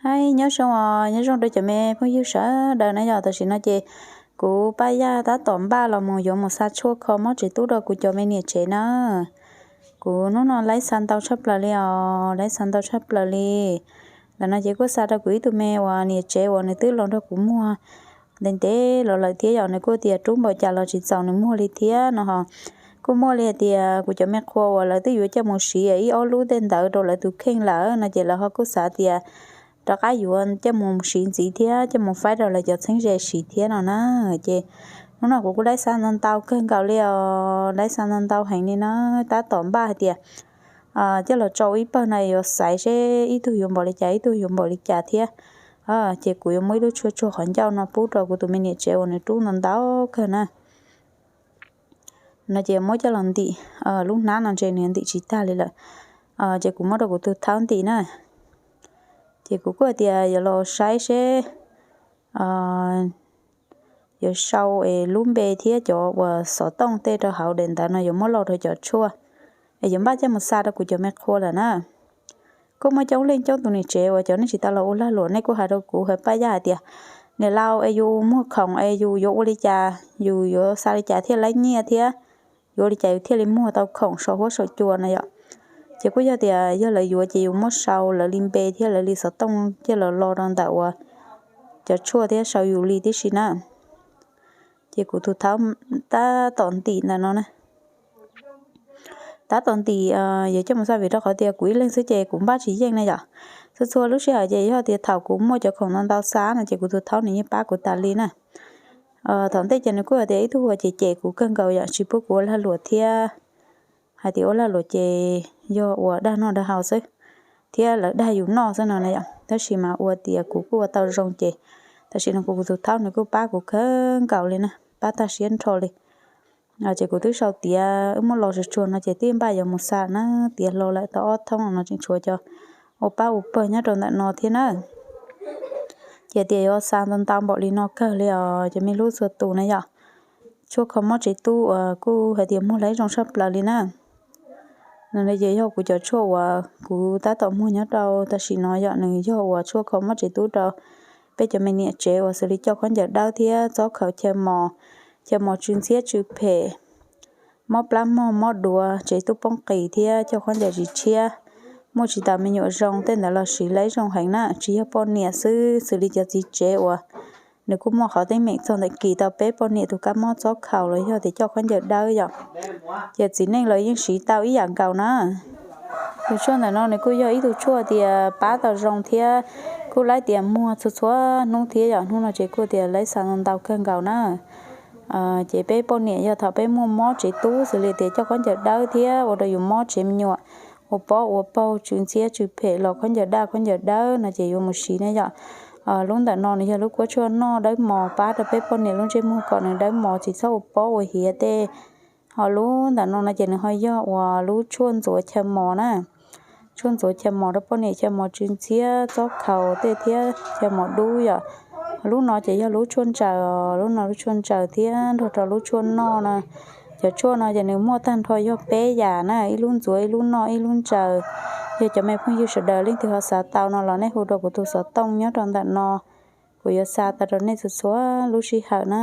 Hais nyob zoo os, nyob zoo rau cov me phooj ywg sawv daws na yom. Tam sim no ces kuv Paj Yaj tab tom npaj los mus yuav mus xa tshuaj kho mob tsev tub rau kuv cov me niam tsev na. Kuv hnub no laib xa ntau tshaj plaws li os, laib xa ntau tshaj plaws li. Ntawm no ces kuj xa rau kuv ib tug me uas niam tsev uas nws twb los nrog kuv muag ntev ntev los lawm thiab yom. Nws kuj tias rub npaum cas los tsis txaus nws muag li thiab no ho. Kuj muaj li hais tias kuv cov me qhua uas lawv twb yuav coj mus siv ib ob lub tej ntawd rau lawv tus kheej lawm no ces lawv ho kuj xav tias rov qab yuav coj mus siv ntxiv thiab coj mus faib rau lawv cov txheeb ze siv thiab no na. Ces hnub no kuv kuj laib xa ntau ntau kawg nkaus li os, laib xa ntau ntau heev li na. Tab tom npaj hais tias coj los tsau ib pawg no yuav xaiv seb ib tug yuav npaum li cas ib tug yuav npaum li cas thiab. Ces kuv yuav muab ib lub tshuaj tsuag qhov ncauj no pub rau kuv tus me niam tsev uas nws rub ntau ntau kawg na. No ces muab coj los ntim, lub hnab no ntshe nws ntim tsis tag li lawm. Ces kuv muab rau kuv tus thaub ntim na. Ces kuv kuj hais tias yuav los saib seb yuav sau es lub npe thiab cov uas xov tooj tej rau hauv daim ntawv no yuav muab lauj rau cov tshuaj es yuav npaj coj mus xa rau kuv cov me qhua lawm na. Kuj muaj coob leej coob tus niam tsev uas cov nej tsis tau los ua lag luam nej kuj hais rau kuv hais Paj Yaj hais tias, niam laus es yus muag khoom es yus yuav ua li cas, yus yuav xa li cas thiaj laib nyiaj thiab yuav ua li cas yus thiaj li muag tau khoom saum huab saum cua no yom. Ces kuj yog tias yog lawv yuav ces yus muab sau lawv li npe thiab lawv li xov tooj coj los lo rau ntawm uas cov tshuaj thiab sau yus li tib si na. Ces kuv tus thaub tab tom ntim ntawm no na. Tab tom ntim yuav coj mus xa vim rau qhov tias kuv ib leeg xwb ces kuv npaj tsis yeej na yom. Txhua txhua lub sij hawm ces yog tias thaum kuv muaj cov khoom ntau ntau xa no ces kuv tus thaub nws yeej pab kuv tas li na. Thaum ntej ces nws kuj hais tias ib tug uas cem cem kuv kawg nkaus yom, tsis pub kuv ua lag luam thiab hais tias ua lag luam ces yog uas dag noj dag haus xwb thiab lawv dag yus noj xwb no na yom. Tab sis mas ua tias kuv kuj ua tau zoo ces tam sim no kuv tus thaub nws kuj pab kuv kawg nkaus li na, pab tag siab nrho li. Ces kuv twb sau tiav wb muab los tsuag tsuag no ces twb npaj yuav mus xa na, tiav hlo lawm tau ob thoob no tseem tshuav cov ua pab ua pawg nyob rau ntawm no thiab na. Ces tias yuav xa ntau ntau npaum li no kawg li os cov me hlub txhua tus na yom. Tshuaj kho mob tsev tub uas kuj hais tias muag laib zoo tshaj plaws li na. No ces yog kuv cov tshuaj uas kuv tab tom muag nyob rau tam sim no yom, nws yog uas tshuaj kho mob tsev tub rau peb cov me niam tsev uas xws li coj khaub ncaws dawb thiab txob khaus chaw mos, chaw mos tsw ntxhiab tsw phem, mob plab mog mob duav tsev tub poob qis thiab coj khaub ncaws tsis tshiab, muaj tsis tas me nyuam zoo tej ntawd los siv laib zoo heev na. Tsis yog poj niam xwb, xws li cov txiv tsev uas nws kuj muaj qhov teeb meem txog ntawm kis tau peb poj niam tus kab mob txob khaus los yog tias coj khaub ncaws dawb yom, ces txiv neej los yeej siv tau ib yam nkaus na. Tus tshuaj ntawm no nws kuj yog ib tug tshuaj tias pab tau zoo thiab kuj laib tias muag txhua txhua hnub thiab yom. Hnub no ces kuj tias laib xa ntau kawg nkaus na. Ces peb poj niam yog thaum peb muaj mob tsev tub xws li tias coj khaub ncaws dawb thiab ua rau yus mob tsev me nyuam, ua pob ua paug tsw ntxhiab tsw phem los khaub ncaws daj khaub ncaws dawb no ces yuav mus siv ne yom. Lub ntawm no nws yog lub kuab tshuaj noj dawb mos pab rau peb poj niam lub ntsej muag kom nws dawb mos tsis txhob ua pob ua hiav tej. Ho lub ntawm no no ces nws ho yog uas lub tshuaj ntxuav chaw mos na. Tshuaj ntxuav chaw mos rau poj niam chaw mos tsw ntxhiab txob khaus tej thiab chaw mos dub yom. Lub no ces yog lub tshuaj ntsaws, lub no lub tshuaj ntsaws thiab nrog rau lub tshuaj noj no. Cov tshuaj no ces nws muaj tag nrho yog peb yam na, ib lub ntxuav, ib lub noj, ib lub ntsaws. Yog cov me phooj ywg sawv daws leej twg ho xav tau no los nej hu rau kuv tus xov tooj nyob rau ntawm no, kuv yuav xa tau rau nej txhua txhua lub sij hawm na.